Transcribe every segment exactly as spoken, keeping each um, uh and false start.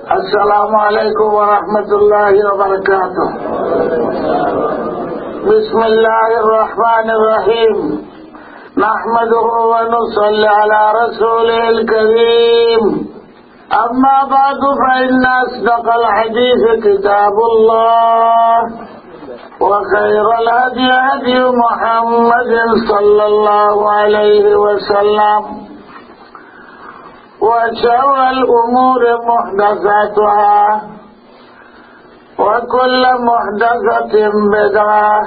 السلام عليكم ورحمة الله وبركاته. بسم الله الرحمن الرحيم. نحمده ونصلي على رسوله الكريم. أما بعد، فإن أصدق الحديث كتاب الله، وخير الهدي هدي محمد صلى الله عليه وسلم، وشر الأمور محدثاتها، وكل محدثة بدعة،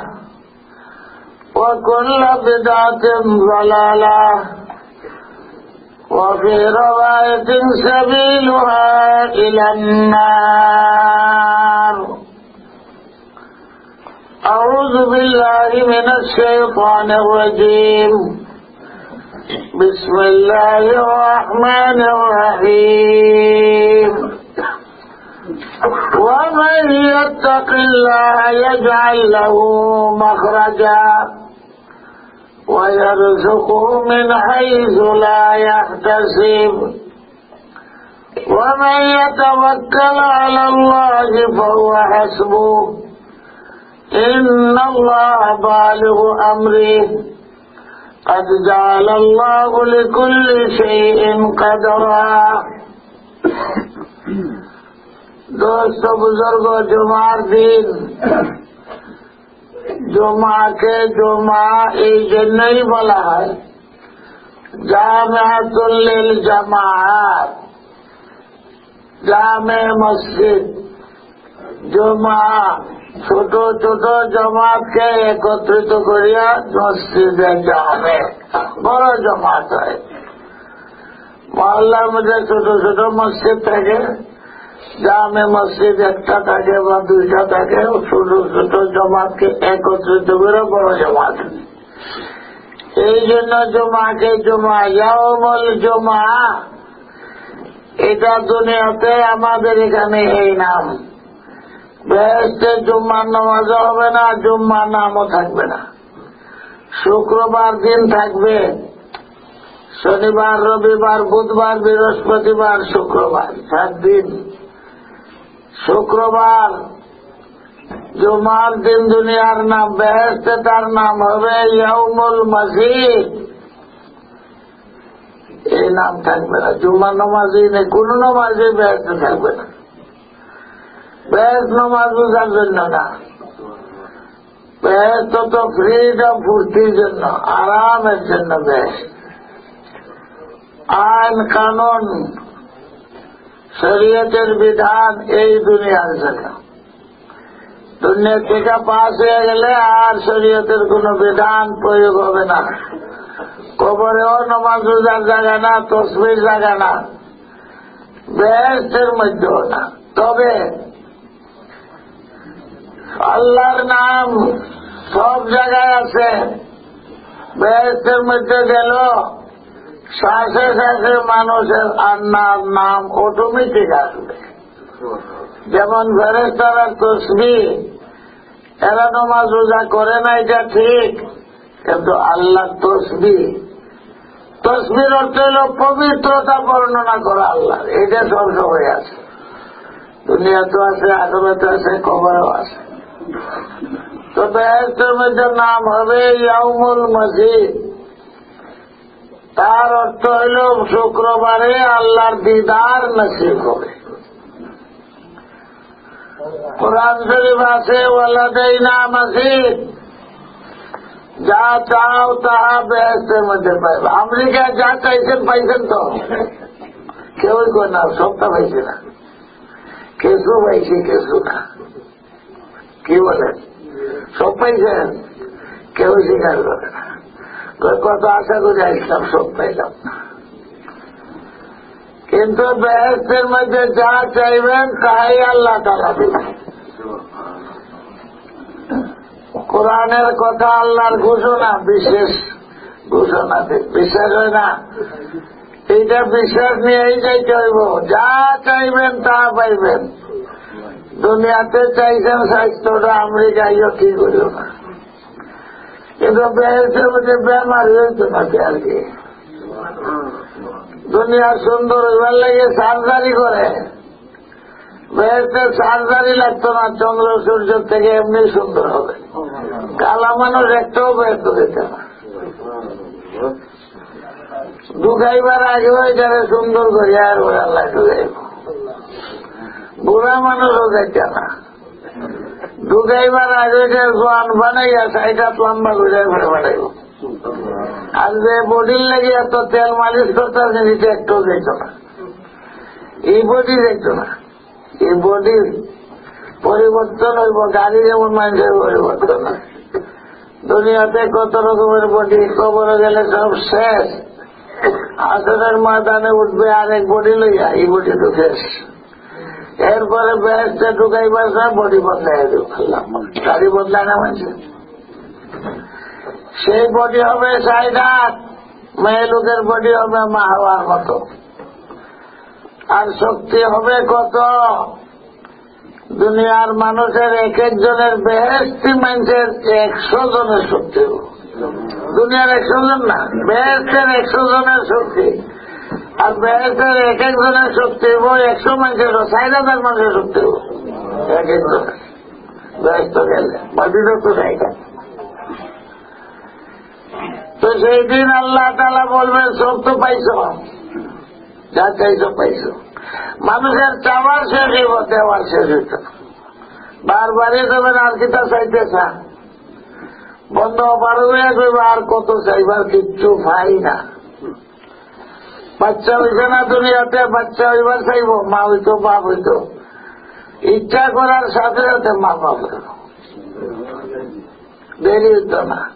وكل بدعة ضلالة، وفي رواية سبيلها إلى النار. أعوذ بالله من الشيطان الرجيم. بسم الله الرحمن الرحيم. ومن يتق الله يجعل له مخرجا ويرزقه من حيث لا يحتسب، ومن يتوكل على الله فهو حسبه، إن الله بالغ أمره، قد جعل الله لكل شيء قدرا. দোস্ত বুজুর্গ, জুমার দিন, জুমাকে জুমা এই জন্যই বলা হয়, জামিআতুল লিল জামাআত, জামে মসজিদ। জুমা ছোট ছোট জমাতকে একত্রিত করিয়া মসজিদে জামে বড় জমাত হয়। মহল্লার মধ্যে ছোট ছোট মসজিদ থাকে, জামে মসজিদ একটা থাকে বা দুইটা থাকে, ছোট ছোট জমাতকে একত্রিত করে বড় জমাত। এই জন্য জুমাকে জুমা, ইয়াউমুল জুমা, এটা দুনিয়াতে আমাদের এখানে এই নাম। বেহেশতে জুম্মার নামাজও হবে না, জুম্মার নামও থাকবে না। শুক্রবার দিন থাকবে, শনিবার, রবিবার, বুধবার, বৃহস্পতিবার, শুক্রবার, সাত দিন। শুক্রবার, জুমার দিন দুনিয়ার নাম, বেহেশতে তার নাম হবে ইয়াউমুল মাজিদ। এই নাম থাকবে না। জুমার নামাজই নেই, কোনো নামাজই বেহেশতে থাকবে না। বেহেশত নামাজ বুঝার জন্য না, বেহেশত তো ফ্রিডম, ফুর্তির জন্য, আরামের জন্য বেহেশত। আইন কানুন, শরীয়তের বিধান এই দুনিয়ার জন্য। দুনিয়া থেকে পাস হয়ে গেলে আর শরীয়তের কোনো বিধান প্রয়োগ হবে না। কবরেও নামাজ রোজার জায়গা না, তসবির জায়গা না, বেহেশতের মধ্যেও না। তবে আল্লাহর নাম সব জায়গায় আছে। বেহেশতের মধ্যে গেল, শ্বাসে শ্বাসে মানুষের আল্লাহর নাম অটোমেটিক আসবে। যেমন ফেরেশতারা তসবি, এরা নামাজ রোজা করে না, এটা ঠিক, কিন্তু আল্লাহর তসবি, তসবির অর্থ হলো পবিত্রতা বর্ণনা করা আল্লাহর, এটা সব সময় আছে, দুনিয়াতেও আছে, আখেরাতে আছে, কবরেও আছে। তো বেহেশতের মধ্যে নাম হবে ইয়াউমুল মাজিদ, তার অর্থ হইল শুক্রবারে আল্লাহর দিদার নসিব হবে। কোরআন শরীফ আছে, "ওয়ালাদাইনা মাজিদ", যা চাও তাহা বেহেশতের মধ্যে পাইবে। আমেরিকায় যা চাইছেন পাইছেন তো? কেউই কয় না, সবটা পাইছে না, কিছু পাইছে, কিছু না। কি বলেন? সব পাইছেন? কেউ স্বীকার করে না। কয়, "কত আশা করে আসলাম, সব পাইলাম না।" কিন্তু বেহেশতের মধ্যে যা চাইবেন, তাই আল্লাহ তাআলা দিবেন। কোরআনের কথা, আল্লাহর ঘোষণা, বিশেষ ঘোষণা, বিশ্বাস হয় না? এইটা বিশ্বাস নিয়েই যাইতে হইব। যা চাইবেন তা পাইবেন। দুনিয়াতে চাইছেন স্বাস্থ্যটা, আমেরিকায়ও ঠিক হইল না, কিন্তু বেহেশতের মধ্যে বেমারি হইতো না আর কি। দুনিয়া সুন্দর হইবার লাগে সার্জারি করে, বেহেশতে সার্জারি লাগতো না, চন্দ্র সূর্য থেকে এমনি সুন্দর হবে। কালা মানুষ একটাও বেহেশতে যেত না। ঢুকাইবার আগেও এটারে সুন্দর করিয়া আর ওই আল্লাহ ঢুকাইব। বুড়া মানুষও যাইত না। ঢুকাইবার আগে যে জোয়ান বানাইয়া ষাইট হাত লম্বা করে ঘুরে বেড়াইব। আর যে বডির লাগি এত তেল মালিশ করতেছে, এটা একটু যাইত না, এই বডি যাইত না। এই বডি পরিবর্তন হইব, গাড়ি যেমন মানুষের পরিবর্তন হয়। দুনিয়াতে কত রকমের বডি, কবরে গেলে সব শেষ। হাশরের ময়দানে উঠবে আরেক বডি লইয়া, এই বডি তো শেষ। এরপরে বেহেশতে ঢুকাইবার সময় বডি বদলাই দিব। আল্লাহ, গাড়ি বদলায় না মানুষের। সেই বডি হবে ষাইট হাত, মেয়ে লোকের বডি হবে মা হাওয়ার মতো। আর শক্তি হবে কত? দুনিয়ার মানুষের এক একজনের, বেহেশতি মানুষের একশো জনের শক্তি হইব। দুনিয়ার একশো জন না, বেহেশতের একশো জনের শক্তি। আর বেহেশতের এক একজনের শক্তি হইব একশো মানুষের, ষাইট হাজার মানুষের শক্তি হইব এক একজনের। বেহেশতে গেলে বাকি তো ষাইট হাজার। তো সেই দিন আল্লাহ তাআলা বলবেন, "সব তো পাইছো, যা চাইছো পাইছো।" মানুষের চাওয়ার শেষ হইব, দেওয়ার শেষ হইত না। বারবারই যাবেন, "আর কিতা চাইতে চান?" বন্দা অপারগ হইয়া কইব, "আর কত চাইবার, কিচ্ছু পাই না।" বাচ্চা হইছে না দুনিয়াতে, বাচ্চা হইবার চাইব, মা হইতো, বাপ হইতো, ইচ্ছা করার সাথে সাথে মা বাপ হইল, দেরি হইতো না।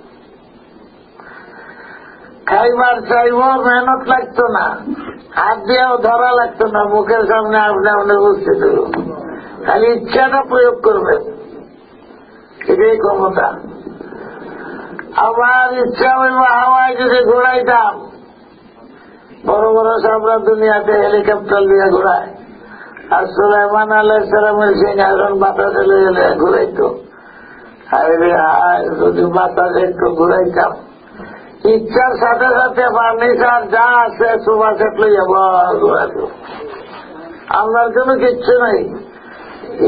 খাইবার চাইব, মেহনত লাগতো না, হাত দিয়েও ধরা লাগতো না, মুখের সামনে আপনি আপনি উপস্থিত হইব, খালি ইচ্ছাটা প্রয়োগ করবেন, এটাই ক্ষমতা। আবার ইচ্ছা হইব হাওয়ায় যদি ঘুরাইতাম, বড় বড় সাবরা দুনিয়াতে হেলিকপ্টার দিয়ে ঘুরায়, আর সুলাইমান আলাইহিস সালামের সিংহাসন বাতাসে লইয়া লইয়া ঘুরাইতো। আরে হায়, যদি বাতাসে একটু ঘুরাইতাম, ইচ্ছার সাথে সাথে ফার্নিচার যা আছে সোফা সেট লইয়া বড় ঘুরাইতো। আপনার কোনো কিচ্ছু নাই,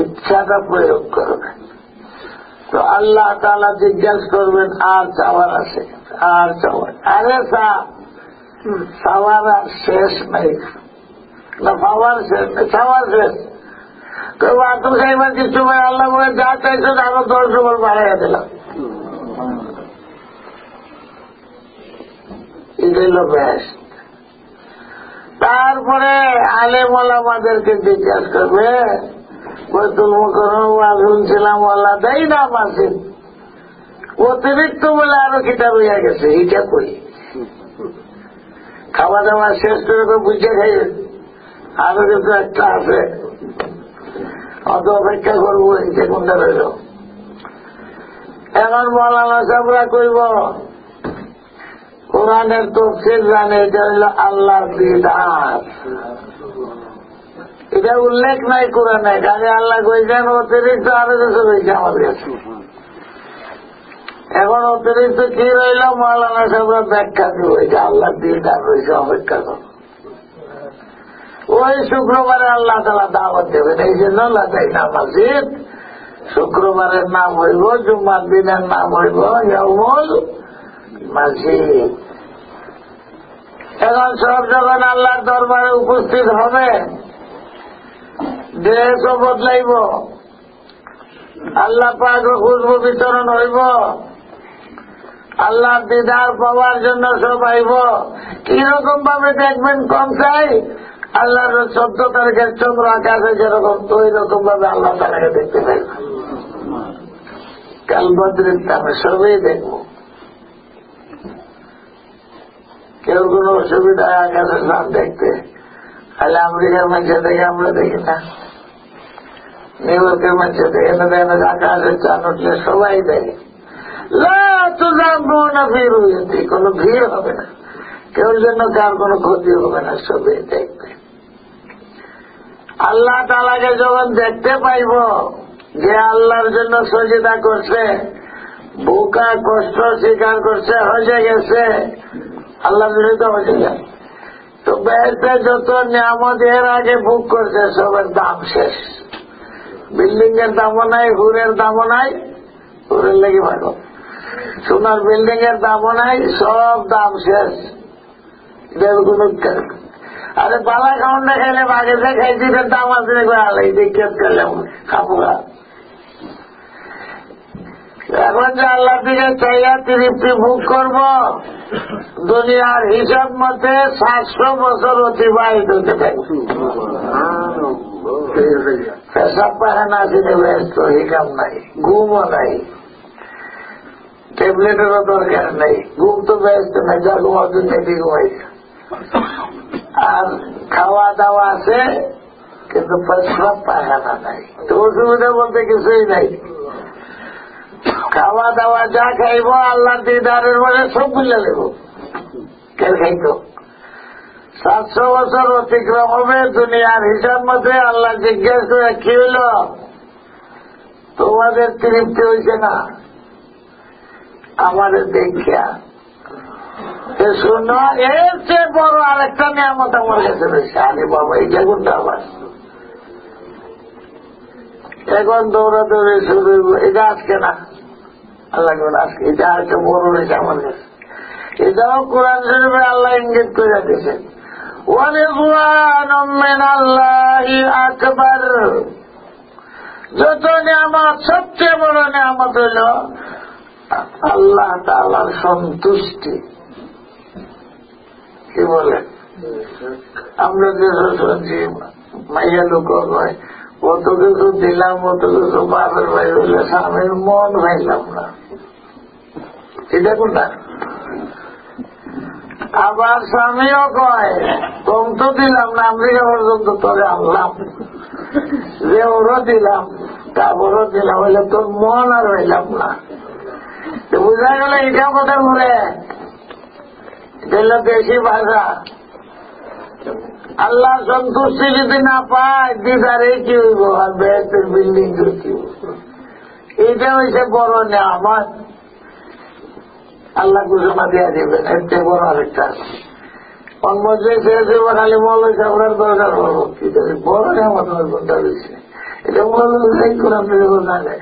ইচ্ছাটা প্রয়োগ করবেন। তো আল্লাহ তাআলা জিজ্ঞাসা করবেন, "আর চাওয়ার আছে? আর চাওয়ার?" আরে চা, চাওয়ার আর শেষ নাই। না, পাওয়ার শেষ নাই, চাওয়ার শেষ। তো আর তো চাইবার কিছু নাই, আল্লাহ বলে, "যা চাইছো, আরো দশ ডবল বাড়াইয়া দিলাম।" এটাই হলো বেহেশত। তারপরে আলেম ওলামাদেরকে জিজ্ঞাসা করবে, "বাইতুল মুকাররম ওয়াজ শুনছিলাম, ওয়াল্লাহ দেই না মাসিদ, অতিরিক্ত বলে আরো কিতা রইয়া গেছে, এটা কই?" খাওয়া দাওয়া শেষ করে তো বুঝে খাইবে, আরো কিন্তু একটা আছে, অত অপেক্ষা করবো, এটা কোনটা রইল। এখন মৌলানা সাহেবরা কইব, কোরআনের তফসির জানে, এটা হইল আল্লাহর দিদার। এটা উল্লেখ নাই কোরআনে, খালি আল্লাহ কইছেন অতিরিক্ত আরো কিছু রয়েছে আমার কাছে। এখন অতিরিক্ত কি রইল, মৌলানা সাহেবরা ব্যাখ্যা দিব, এটা আল্লাহর দিদার রয়েছে, অপেক্ষা করো। ওই শুক্রবারে আল্লাহ তাআলা দাওয়াত দেবেন, এই জন্য লাদাইনা মাজিদ। শুক্রবারের নাম হইব, জুম্মার দিনের নাম হইব ইয়াউমুল মাজিদ। এখন সব যখন আল্লাহর দরবারে উপস্থিত হবে, ড্রেসও বদলাইব, আল্লাহ পাক খুশবু বিতরণ হইব, আল্লাহর দিদার পাওয়ার জন্য সব আইব। কিরকম ভাবে দেখবেন কম চাই, আল্লাহর চোদ্দ তারিখের চন্দ্র আকাশে যেরকম, ওই রকম ভাবে আল্লাহ তাআলাকে দেখতে পাইব। কাল বদরের দামে সবই দেখব। কেউ কোনো অসুবিধা হয় আকাশের চাঁদ দেখতে? তাহলে আমেরিকার মানুষে দেখে, আমরা দেখি না? নিউ ইয়র্কের মানুষে দেখে না? দেখে না যে আকাশের চাঁদ উঠলে সবাই দেখে। লা তুজামুনা ফি রুয়াতি, কোনো ভিড় হবে না, কেউর জন্য কার কোনো ক্ষতি হবে না, সবাই দেখবে। আল্লাহ তাআলাকে যখন দেখতে পাইব, যে আল্লাহর জন্য সজদা করছে, ভুকা কষ্ট স্বীকার করছে, হজে গেছে, আল্লাহর জন্য তো হজে যায়। তো বেহেশতে যত নিয়ামত এর আগে ভোগ করছে, সবের দাম শেষ। বিল্ডিং এর দামও নাই, হুরের দামও নাই, হুরের লাগি পাগল। সোনার বিল্ডিং এর দামও নাই, সব দাম শেষ। এটার কোনো কা-, আরে, বালা খাওয়ান না খাইলে আগে যে খাইছি, এটার দাম আছে নি? কয়, "আল্লাহ, এটা কি করলাম? খাবো না।" এখন যে আল্লাহর দিকে চাইয়া তৃপ্তি ভোগ করব, দুনিয়ার হিসাব মতে সাতশো বছর অতিবাহিত হতে থাকে। পেশাব পায়খানা আছে নি বেহেস্ত, হিসাব নাই, ঘুমও নাই, ট্যাবলেটেরও দরকার নাই, ঘুম তো বেহেস্ত নাই, যা ঘুমাও দুনিয়াতে ঘুমাই। আর খাওয়া দাওয়া আছে, কিন্তু পেশাব পায়খানা নাই। তো অসুবিধা বলতে কিছুই নাই। খাওয়া দাওয়া যা খাইবো আল্লাহর দিদারের বলে সব ভুলে দেবো। কে খাইতো? সাতশো বছর অতিক্রম হবে, দুনিয়ার হিসাব মতে আল্লাহ জিজ্ঞেস করে, "কি হইল? তোমাদের তৃপ্তি হইছে না আমারে দেখিয়া?" এ শোনো, এর চেয়ে বড় আরেকটা নিয়ামত আমার কাছে রয়েছে। আরে বাবা, এটা কোনটা আবার? এখন দৌড়াদৌড়ি শুরু হইব, এটা আজকে না। আল্লাহ বলে, "আজকে এটা আরেকটা বড় রয়েছে আমার কাছে।" এটাও কোরআন শরীফে আল্লাহ ইঙ্গিত করে দিয়েছেন, "ওয়া রিদওয়ানুম মিনাল্লাহি আকবার।" যত নিয়ামত, সবচেয়ে বড় নিয়ামত হইল আল্লাহ তাআলার সন্তুষ্টি। কি বলেন? আমরা যে শুনছি, মাইয়া লোক কয়, "অত কিছু দিলাম, অত কিছু বাপের বাড়ি হইলে স্বামীর মন পাইলাম না।" এটা কোনটা? আবার স্বামীও কয়, "কম তো দিলাম না, আমেরিকা পর্যন্ত তোরে আনলাম, যে ওরও দিলাম, কাপড়ও দিলাম, হইলে তোর মন আর হইলাম না।" তো বুঝা গেল, এটা কথা ঘুরে, এটা হইল দেশি ভাষা। আল্লাহ সন্তুষ্টি যদি না পায়, দিদারে কি হইব? আর বেহেশতের বিল্ডিং কি হইব? এটা হইছে বড় নিয়ামত। আল্লাহ ঘোষণা দিয়া দিবেন, এর চেয়ে বড় আরেকটা আছে। অন্য যে শেষ হইব, খালি মৌলভী সাহেবের দরকার হলো, কি জানি বড় নিয়ামত আমার কোনটা রয়েছে। এটা মৌলভী সাহেব কোরআন থেকে জানে,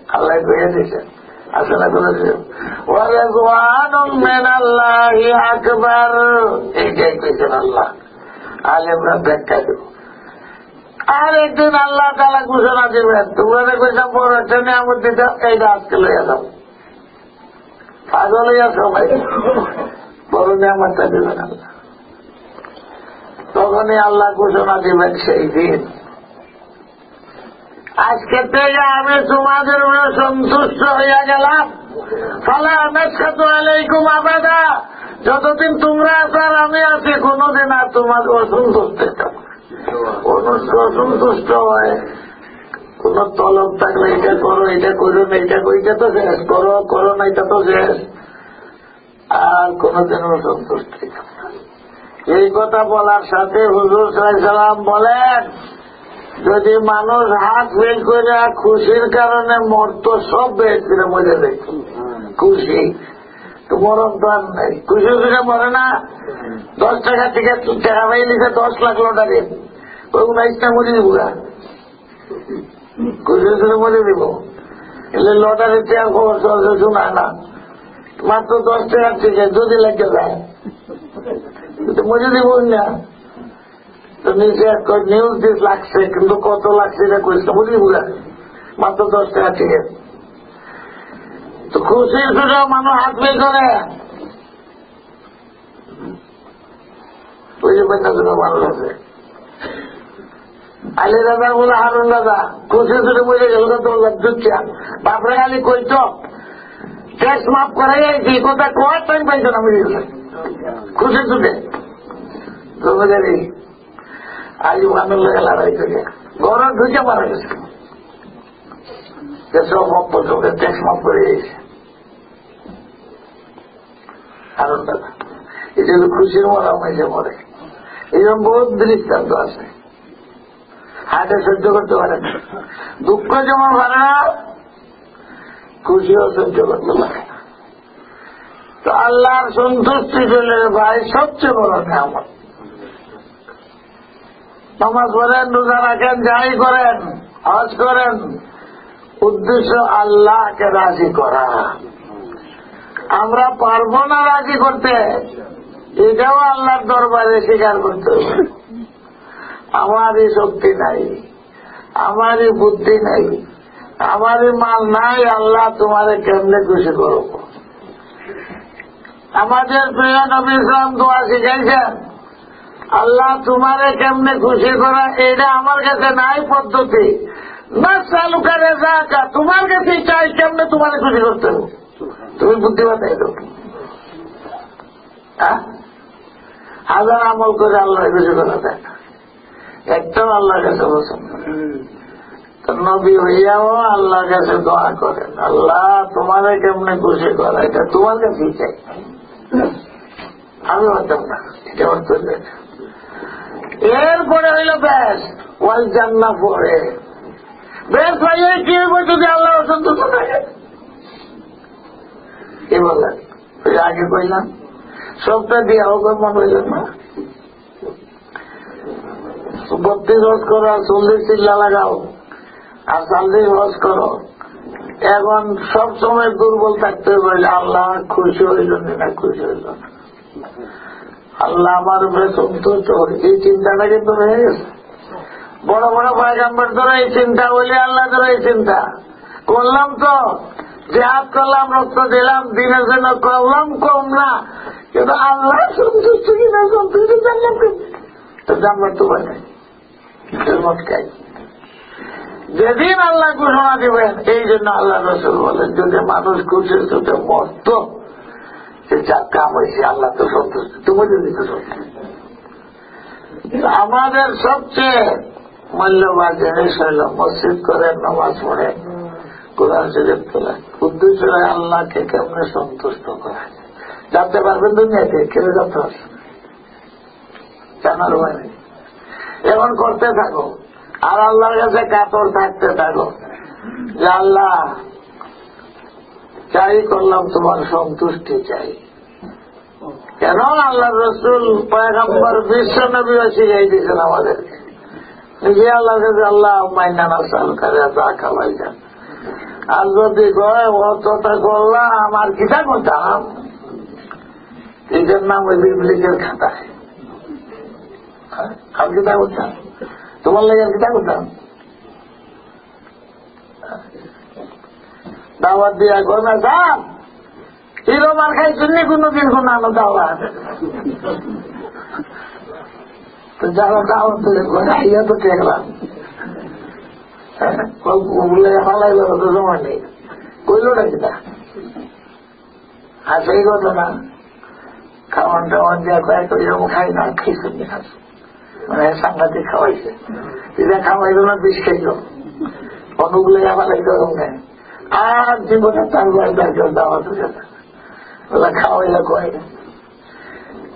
আল্লাহ পেয়ে দিয়েছেন। আসলে বলেছে, "ওয়া রিদওয়ানুম মিনাল্লাহি আকবার।" এইটাই কইছেন আল্লাহ। আলেমরা ব্যাখ্যা দেব। আর একদিন আল্লাহ তাআলা ঘোষণা দিবেন, "তোমরা কইতাম বড় একটা নিয়ামত দিতাম, এইটা আজকে লইয়া যাও।" পাগল হইয়া সবাই বড় নিয়ামতটা দিবেন আল্লাহ। তখনই আল্লাহ ঘোষণা দিবেন সেই দিন, "আজকে থেকে আমি তোমাদের উপরে সন্তুষ্ট হইয়া গেলাম। ফালা নাসখাতু আলাইকুম আবাদা।" যতদিন তোমরা আছো আর আমি আছি, কোনোদিন আর তোমাদের অসন্তুষ্ট হইতাম না। অনুষ্ঠ অসন্তুষ্ট হয়, কোন তলব থাকলে এটা করো, এটা করো না, এটা করো, এটা তো শেষ, করো, করো না, এটা তো শেষ। আর কোনোদিন অসন্তুষ্ট হইতাম না। এই কথা বলার সাথে হুজুর সাল্লাল্লাহু আলাইহি সাল্লাম বলেন, যদি মানুষ হাত বের করে খুশির কারণে মরতো, সব বের করে মরে যেত। খুশি তো মরণ তো আর নাই, খুশি খুশি মরে না। দশ টাকা টিকিট, টাকা পাই লিখে দশ লাখ লটারি, ওই উনাইশটা মরে দিব গা। খুশি খুশি মরে দিব। এলে লটারির টিকিট খবর চলছে, শোনা না, মাত্র দশ টাকার টিকিট যদি লেগে যায়, তো মরে দিব না। তো নিচে এক কয়, "নিউজ দিস লাগছে, কিন্তু কত লাগছে এটা কইস না, বুঝলি বুঝা? মাত্র দশ টাকা টিকিট।" তো খুশির সুযোগ মানুষ হাত বের করে। ওই যে বন্যা দুটো মানুষ আছে, আলী দাদা বলে, "হারুন দাদা, খুশির সুযোগ মরে গেল, তো তোর লজ্জা হচ্ছে না?" বাপরে খালি কইতো, "ট্যাক্স মাফ করে যাইছি, কথা কওয়ার টাইম পাইতো না, বুঝলি?" খুশির সুযোগে। তো বুঝলি, আইয়ুব খানের লগে লড়াই করে ঘরে ঢুকে মারা গেছে। যে সব মক্তবে ট্যাক্স মাফ করে দিয়েছে। কারণ এই জন্য খুশির মরা হয়েছে মরে। এই জন্য বহুত দৃষ্টান্ত আছে। হার্টে সহ্য করতে পারে না, দুঃখ যেমন পারে না, খুশিও সহ্য করতে পারে না। তো আল্লাহর সন্তুষ্টি পেলে ভাই সবচেয়ে বড় নিয়ামত। নামাজ পড়েন, রোজা রাখেন, যাই করেন, হজ করেন, উদ্দেশ্য আল্লাহকে রাজি করা। আমরা পারবো না রাজি করতে, এটাও আল্লাহর দরবারে স্বীকার করতে হবে। আমারই শক্তি নাই, আমারই বুদ্ধি নাই, আমারই মাল নাই, আল্লাহ তোমারে কেমনে খুশি করব? আমাদের প্রিয় নবী ইসলাম দোয়া শিখাইছেন, "আল্লাহ তোমারে কেমনে খুশি করা, এটা আমার কাছে নাই পদ্ধতি। নাসআলুকা রেজাকা, তোমার কাছে চাই কেমনে তোমারে খুশি করতে হবে। তুমি বুদ্ধিমান এই লোক।" হ্যাঁ? হাজার আমল করে আল্লাহর কাছে করা যায় না। একটাও আল্লাহর কাছে পছন্দ না। তো নবী হইয়াও আল্লাহর কাছে দোয়া করেন, "আল্লাহ, তোমারে কেমনে খুশি করা, এটা তোমার কাছেই চাই, আমি পারতাম না, এটা আমার চলবে না।" এরপরে হইল বেহেশত, ওয়াল জান্নাহ পরে। বেহেশত পাইয়া কি হইব যদি আল্লাহ অসন্তুষ্ট থাকে? কি বলেন? ওই আগে কইলাম, সবটা দিয়া হোক, মন হইল না। বত্রিশ হজ করো আর চল্লিশ চিল্লা লাগাও আর চল্লিশ হজ করো। এখন সব সময় দুর্বল থাকতে হইলে আল্লাহ খুশি হইল না, খুশি হইল না, আল্লাহ আমার উপরে সন্তুষ্ট হইল, এই চিন্তাটা কিন্তু রয়ে গেছে। বড় বড় পয়গম্বর ধরো এই চিন্তা, ওলি আল্লাহ ধরো এই চিন্তা। করলাম তো, জিহাদ করলাম, রক্ত দিলাম, দিনের জন্য করলাম কম না, কিন্তু আল্লাহ সন্তুষ্ট কিনা সন্তুষ্ট জানলাম কি? তো জানবার তো উপায় নাই। খেদমত খাই। যেদিন আল্লাহ ঘোষণা দিবেন, এই জন্য আল্লাহ রসুল বলেন, যদি মানুষ খুশির চোটে মরত, যে যার কাম হয়েছে, আল্লাহ তো সন্তুষ্ট, তুমি যদি তো সন্তুষ্ট। আমাদের সবচেয়ে মূল্যবান জিনিস হইল মসজিদ করেন, নামাজ পড়েন, কোরআন শরীফ পড়েন, উদ্দেশ্য হয় আল্লাহকে কেমনে সন্তুষ্ট করা যায়। জানতে পারবেন দুনিয়াতে, কেউ জানতে পারবে না। জানার উপায় নেই। এখন করতে থাকো, আর আল্লাহর কাছে কাতর থাকতে থাকো যে, "আল্লাহ, যাই করলাম তোমার সন্তুষ্টি চাই।" কেন? আল্লাহর রসুল, পয়গম্বর, বিশ্ব নবী শিখাই দিয়েছেন আমাদেরকে। নিজে আল্লাহর কাছে, "আল্লাহুম্মা ইন্না নাসআলুকা রিদাকা ওয়াল জান্নাহ।" আর যদি কয়, "অতটা করলাম, আর কিতা করতাম?" এটার নাম ওই বিবলিকের খাতায়। আর কিতা করতাম? তোমার লাগে আর কিতা করতাম? দাওয়াত দিয়া কয়, "না, যান, হিরো মার খাইছেন নি কোনোদিন কোনো আমার দাওয়াত?" তো যারা দাওয়াত দিলে, কয়, "না, ইয়া তো দেখলাম।" ও-, ওগুলো ফালাই দেওয়ার তো সময় নেই। কইলো না কিনা? আর সেই ঘটনা, খাওয়ান টাওয়ান দিয়া কয়েক ওইরকম খাই না, খাইছে নি খাস। মানে, সাংঘাতিক খাওয়াইছে। এটা খাওয়াইলো না, বিষ খাইলো। অনুগুলো আবার এই ধরনের নেই। আর জীবনে তার বাড়ি তার কেউ দাওয়াত হইছে না। ওরা খাওয়াইলো কয়।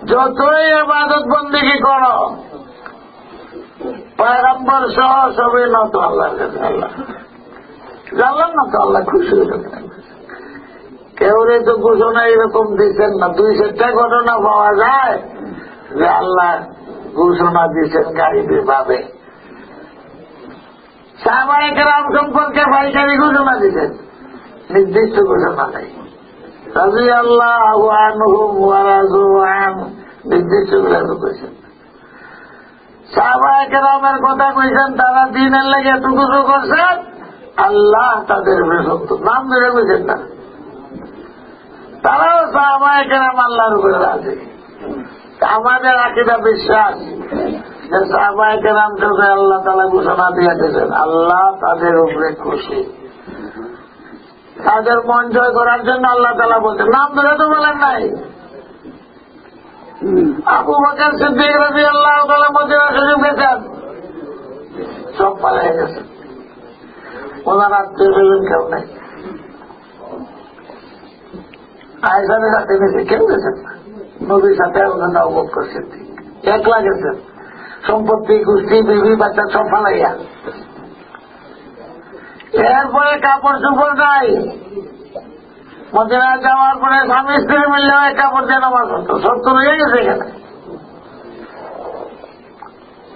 যতই ইবাদত বন্দেগী করো, পয়গম্বর সহ সবই নত আল্লাহর কাছে। আল্লাহ জানলাম না তো, আল্লাহ খুশি হইল না। কেউরে তো ঘোষণা এরকম দিচ্ছেন না। দুই চারটা ঘটনা পাওয়া যায় যে আল্লাহ ঘোষণা দিচ্ছেন গাইবী ভাবে। সাহাবায়ে কেরাম সম্পর্কে পাইকারি ঘোষণা দিচ্ছেন, নির্দিষ্ট ঘোষণা নেই। রাদিয়াল্লাহু আনহুম ওয়া রাদু আনহু, নির্দিষ্ট ঘোষণা করেছেন। সাহাবায়ে কেরামের কথা কইছেন, তারা দ্বীনের লাগি এত কিছু করছেন, আল্লাহ তাদের উপরে সন্তুষ্ট। নাম ধরে কইছেন না, তারাও সাহাবায়ে কেরাম আল্লাহর উপরে রাজি। আমাদের আকীদা বিশ্বাস যে সাহাবায়ে কেরামকে যে আল্লাহ তাআলা ঘোষণা দিয়ে দিয়েছেন, আল্লাহ তাদের উপরে খুশি। তাদের মন জয় করার জন্য আল্লাহ তাআলা বলছেন, নাম ধরে তো বলেন নাই। আবু বকর সিদ্দিক রাদিয়াল্লাহু তাআলা মদিনা শরীফ গেছেন, সব পালিয়ে গেছে, ওনার আত্মীয় স্বজন কেউ নাই। আয়েশার সাথে গেছে, কেউ গেছেন না। নবীর সাথে ওনার আবু বকর সিদ্দিক একলা গেছেন, সম্পত্তি, গোষ্ঠী, বিবি, বাচ্চা সব ফালাইয়া। এরপরে কাপড় চোপড় নাই। মদিনায় যাওয়ার পরে স্বামী স্ত্রী মিললে এক কাপড় দিয়ে নামাজ হতো, সব তো রয়ে গেছে এখানে।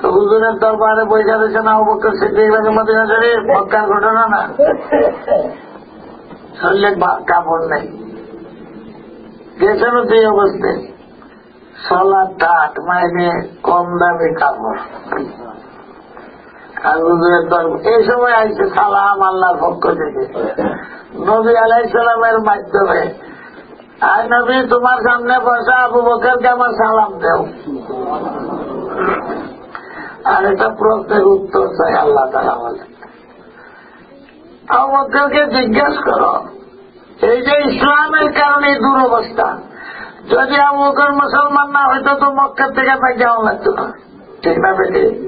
তো হুজুরের দরবারে বইয়া রয়েছেন আবু বকর সিদ্দিক রাদিয়াল্লাহু আনহু, মদিনা শরীফ, মক্কার ঘটনা না। শরীরে বা-, কাপড় নেই, গেছেন তো এই অবস্থায়। সালাদ ঠাট, মানে কম দামি কাপড়। আর হুজুরের দরবার, এই সময় আইছে সালাম আল্লাহর পক্ষ থেকে, নবী আলাইহিস সালামের মাধ্যমে। "আয় নবী, তোমার সামনে বসা আবু বকরকে আমার সালাম দেও।" আর এটা প্রশ্নের উত্তর চাই, আল্লাহ তাআলা বলেন, আবু বকরকে জিজ্ঞেস করো, এই যে ইসলামের কারণে এই দুরবস্থা, যদি আবু বকর মুসলমান না হইতো তো মক্কা থেকে বাইর হওয়া লাগতো না, ঠিক না বেটি?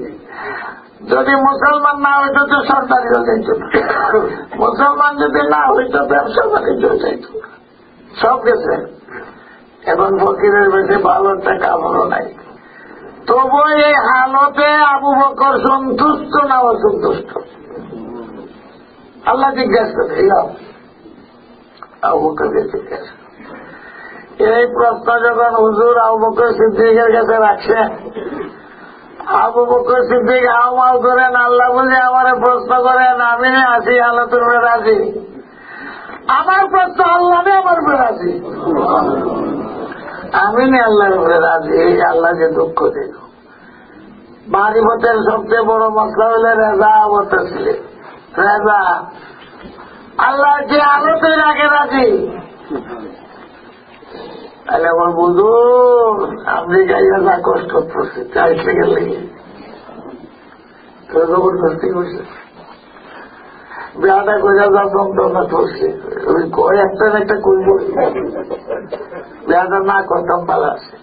যদি মুসলমান না হইতো তো সর্দারিও যাইতো না, মুসলমান যদি না হইতো ব্যবসা বাণিজ্য যাইতো না, সব গেছে। এখন ফকিরের বেশে ভালো একটা কাপড়ও নাই। তবু এই হালতে আবু বকর সন্তুষ্ট না অসন্তুষ্ট? আল্লাহ জিজ্ঞাসা করে, এই আবু বকরকে জিজ্ঞাসা করে। এই প্রশ্ন যখন হুজুর আবু বকর সিদ্দিকের কাছে রাখছেন, আবু বকর সিদ্দিক হাউমাউ করেন, "আল্লাহ বুঝে আমারে প্রশ্ন করেন, আমি নি আছি আল্লাহর উপরে রাজি। আমার প্রশ্ন আল্লাহ নি আমার উপরে রাজি। আমি নি আল্লাহর উপরে রাজি।" এই আল্লাহ যে দুঃখ দিল। মারিফতের সবচেয়ে বড় মসলা হইল রেজা ও তসলিম। রেজা, আল্লাহ যে আল্লাহ তুই রাখে রাজি। তাহলে আমার বুঝুন, আমেরিকায় যা কষ্ট করছে, চাইছে গেলে তো জবরদস্তি করছে। বিয়াটা করে যা যন্ত্রণা করছে, ওই কয় একটা না একটা করবো। বিয়াটা না করতাম ভালো আছে।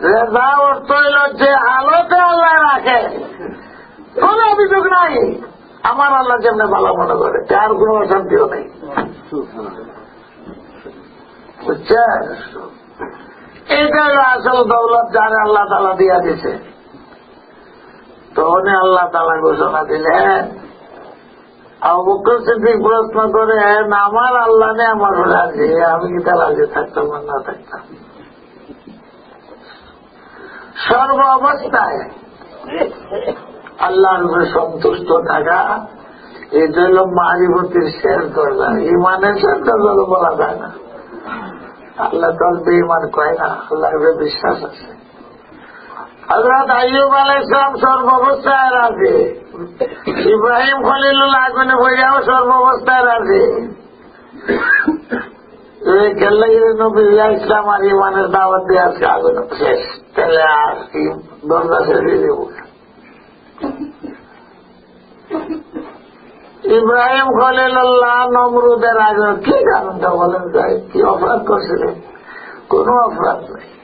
রেজা অর্থ হইল যে হালতে আল্লাহ রাখে, কোনো অভিযোগ নাই। আমার আল্লাহ যেমনি ভালো মনে করে, তার কোনো অশান্তিও নেই। বুঝছেন? এটা হলো আসল দৌলত, যারে আল্লাহ তাআলা দিয়া দিছে। তখনই আল্লাহ তাআলা ঘোষণা দিলেন, আবু বকর সিদ্দিক প্রশ্ন করে, "না, আমার আল্লাহ নি আমার রাজি, আমি কিতা রাজি থাকতাম আর না থাকতাম?" সর্ব অবস্থায় আল্লাহর উপরে সন্তুষ্ট থাকা, এটা হলো মারিফতের শেষ দরজা। ইমানের শেষ দরজা তো বলা যায় না। আল্লাহ তো আর বেঈমান কয় না, আল্লাহর উপরে বিশ্বাস আছে। হযরত আইয়ুব আলাইহিস সালাম সর্বাবস্থায় রাজি, ইব্রাহিম খলিলুল্লাহ আগুনে পড়িয়াও সর্বাবস্থায় রাজি। এই কেল্লাই নবী ইসলাম আর ইমানের দাওয়াত দিয়ে আজকে আগুন শেষ, তাহলে আর কি দরজা শেষ হয়ে যাবো? ইব্রাহিম খলিলুল্লাহ নমরুদের আগে কি কারণটা বলেন যায়? কি অপরাধ করছিলেন? কোনো অপরাধ নেই।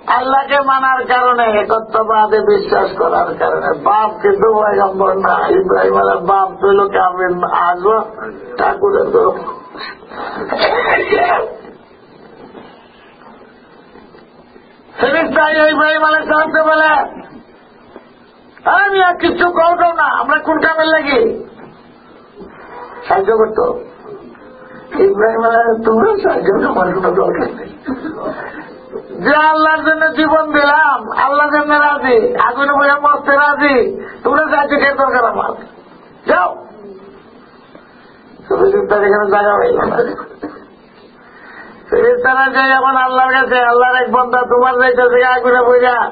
আল্লাহকে মানার কারণে, একত্ববাদে বিশ্বাস করার কারণে। বাপ কিন্তু পয়গম্বর না, ইব্রাহিম আলার বাপ ছিল কাফির, আজও ঠাকুরের তো। ফেরেশতা ইব্রাহিম আলাইহিস সালামকে বলে, "আমি আর কিচ্ছু করবো না, আমরা কোন কামের লাগি সাহায্য করতো?" ইব্রাহিম আলাইহিস সালাম, "তোমরা সাহায্য, তোমার কোনো দরকার নেই। যে আল্লাহর জন্য জীবন দিলাম, আল্লাহর জন্য রাজি, আগুনে বইয়া মরতে রাজি, তোমরা সাহায্য কে দরকার আমার? যাও।" তো ফেরেশতার এখানে জায়গা হইল না। ফেরেশতারা যায় এখন আল্লাহর কাছে, "আল্লাহর এক বান্দা তোমার যাইতেছে আগুনে পড়িয়া,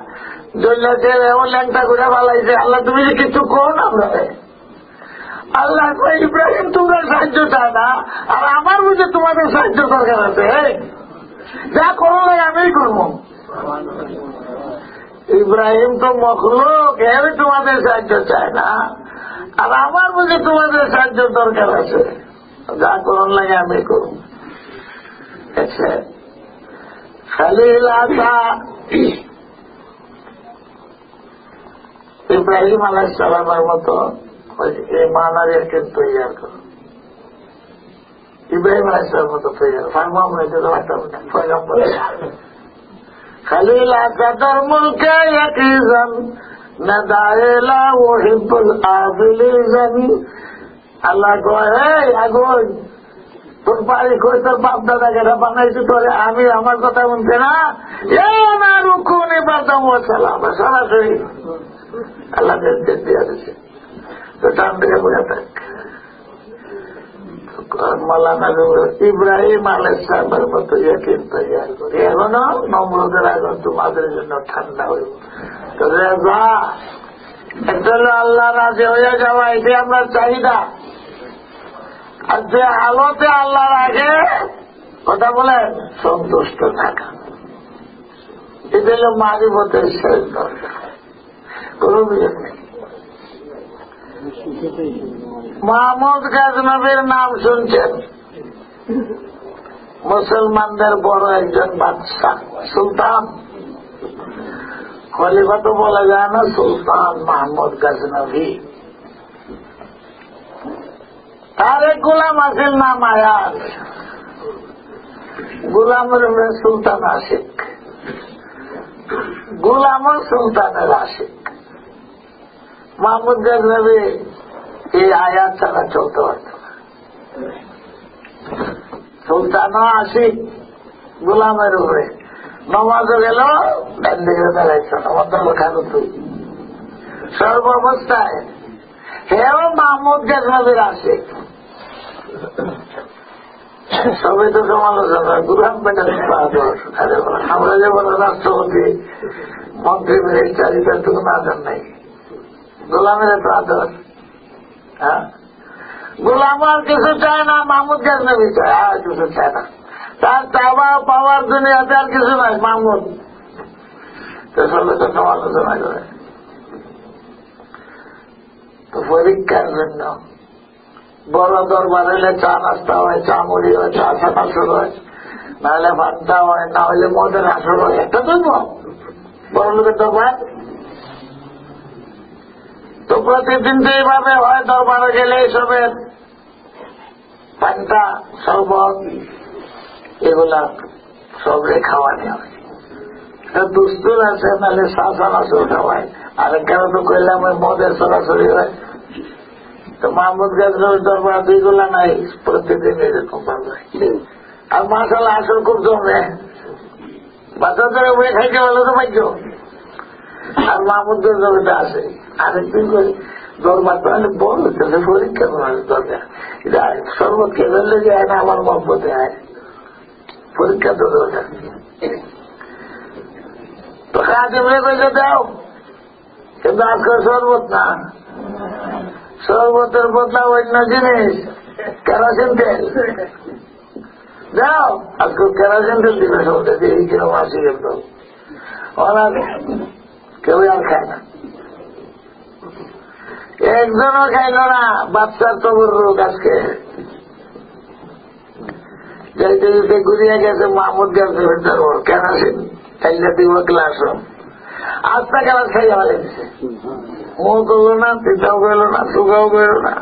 জ্বলছে, এমন ল্যাংটা করে ফালাইছে, আল্লাহ তুমি যে কিছু কও না আমরা।" আল্লাহ কয়, "ইব্রাহিম তোমরা সাহায্য চায় না, আর আমার বুঝে তোমাদের সাহায্য দরকার আছে, এই যা করো না আমিই করবো।" ইব্রাহিম তো মখলুক, এর তোমাদের সাহায্য চায় না, আর আমার বুঝে তোমাদের সাহায্য দরকার আছে, যা করুন লাগে আমি করুন। আচ্ছা, খালিল আতা ইব্রাহিম আলাইহিস সালামের মতো ওই ইমান আর ইয়াকিন তৈয়ার করো। ইব্রাহিম আলাইহিস সালামের মতো তৈয়ার, ফার্মা আমরা এটা তো পারতাম না, পয়গম্বর। খালিল আসাদর মুলকে ইয়াকিজান, নাদায়েলা ওহিবুল আবিলিজান। আল্লাহ কয়, "এই আগুন, তোর বাড়ি কই, তোর বাপ দাদা কেডা বানাইছে তোরে? আমি আমার কথা হুনতে না? ইয়া নারু কুনি বারদাম ওয়া সালামা, সরাসরি আল্লাহ নির্দেশ দিয়া দিছে। তো ঠান্ডা হয়ে বসে থাক। মৌলানা ইব্রাহিম আলাইহিস সালামের মতো ইয়াকিন তৈরি করি। এখনো নমরুদের আগুন তোমাদের জন্য ঠান্ডা হইব। তো রেজা, একটা হলো আল্লাহ রাজি হয়ে যাওয়া, এটাই আমরা চাহিদা। আর যে হালতে আল্লাহর আগে কথা বলেন, সন্তুষ্ট থাকা, এটা হলো মারিফতের শেষ দরজা। কোনো বিয়োগ নেই। মাহমুদ গজনবীর নাম শুনছেন, মুসলমানদের বড় একজন বাদশাহ, সুলতান। খলিফা তো বলা যায় না, সুলতান মাহমুদ গজনবী। তার এক গোলাম আছিল নাম আয়াজ। গোলামের উপরে সুলতান আশিক, গোলামও সুলতানের আশিক। মাহমুদ গজনবী এই আয়াজ ছাড়া চলতে পারত না। সুলতানও আশিক গোলামের উপরে, নমাজও গেল, ডান দিকে দাঁড়াইছে, আমার দল খাবে তুই। সর্বাবস্থায় হেও মাহমুদ গজনবীর আশিক। সবে তো সমালোচনা, গোলাম বেটা তো আদর। আরে বাবা, আমরা যে বড় রাষ্ট্রপতি, মন্ত্রী, মিনিস্টার, এটা তো কোনো আদর নাই। গোলামের তো আদর। হ্যাঁ, গোলাম আর কিছু চায় না, মাহমুদ গজনবী চায়, আর কিছু চায় না। তার চাওয়া পাওয়ার দুনিয়াতে আর কিছু নাই, মাহমুদ। তো সবে তো সমালোচনা করে। তো পরীক্ষার জন্য বড় দরবার হইলে চা নাস্তা হয়, চা মুড়ি হয়, চা চানাচুর হয়, নাহলে পান্তা হয়, না হইলে মদের আসর হয়, একটা তো বড় লোকের দরবার। তো প্রতিদিন তো এইভাবে হয়, দরবারে গেলে এইসবের পান্তা, শরবত, এগুলা সবরে খাওয়ানি হয়। তো দুস্তুর আছে, নাহলে চা চানাচুর খাওয়ায়। আর এখানে তো কইলাম ওই মদের সরাসরি হয়। তো মাহমুদ গজনবীর দরবার দুইগুলা নাই, প্রতিদিন এরকম পাওয়া যায়। আর মাশাআল্লাহ আসর খুব জমে। বাচ্চা ধরে বই খাইতে পারলে তো ভাগ্য। আর মাহমুদ গজনবীটা আছে। আরেকদিন করে দরবার তো অনেক বড় হচ্ছে, পরীক্ষা করার দরকার। এটা শরবত খেয়ে ফেললে যায় না, আমার মহব্বতে আয়। পরীক্ষা তো দরকার। তো খাদিমরে কইছে, "দাও।" কিন্তু আজকে শরবত না, শরবতের বদলা অন্য জিনিস, কেরোসিন তেল। "দাও।" আজকে কেরোসিন তেল দিবে সবটা, দিয়ে এই কিরকম আসি একদম। ওরা কেউ আর খায় না, একজনও খাইল না। বাচ্চার তবররুক আজকে। যাইতে যাইতে ঘুরিয়া গেছে মাহমুদ গজনবীর দরবার, কেরোসিন তেল দিব গ্লাসও, আস্তা গ্লাস খাইয়া ফেলে দিছে। ও করলো না, তিতাও করলো না, সুগাও করলো না।